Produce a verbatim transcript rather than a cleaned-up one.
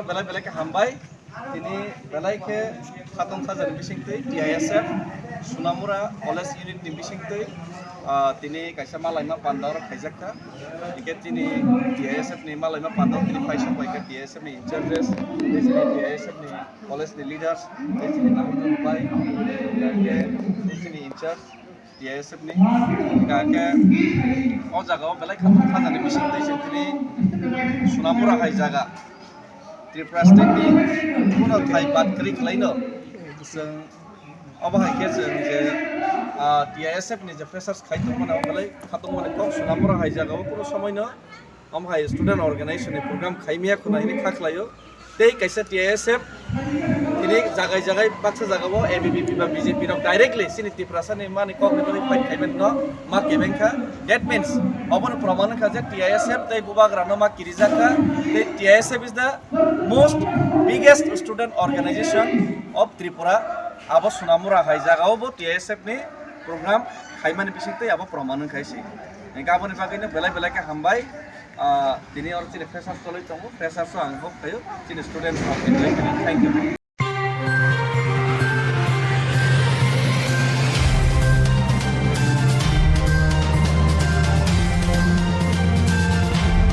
Belai belai khe hambai. Tini belai khe khatong sajani bisingtwi T I S F Sunamura College Unit ni bisingtwi, ah, tini kaisa malaima panda rok khaijak kha. Hingkhe tini T I S F ni malaima panda tini paisa pai kha T I S F ni in-charges, tei chini T I S F ni college ni leaders, tei chini Naharjun bai, hingkhe chini in-charge T I S F ni. Hingkhe o jaga o belai khatong sajani bisingtwi se tini Sunamura hai jaga. Tripura State ni kuno thai bat kwrwi khlaino. Chwng obo hai khe chwng je, ah, T I S F ni je freshers khai tongmani, omo belai khatongmani kok Sunamura hai jaga o kuno somoino omo hai student organization ni program khaimya khuna hini kha khlaio. Tei kaisa T I S F tini jagai jagai baksa jaga o A B V P ba B J P rok directly chini Tiprasa ni mani kok ni bagwi fight khaimani no ma kebeng kha. That means obo no proman wngkha je T I S F tei bubagra no ma kirijak kha. Tei T I S F is the most biggest student organization of Tripura. Abo Sunamura hai jaga o bo T I S F ni program khaimani bising tei abo proman wngkha se. Hingkhe aboni bagwi no belai belai khe hambai. Ah, tini oro chini freshers cholwi tongo, freshers o ang hope khaio chini students rok enjoy khainai. Thank you.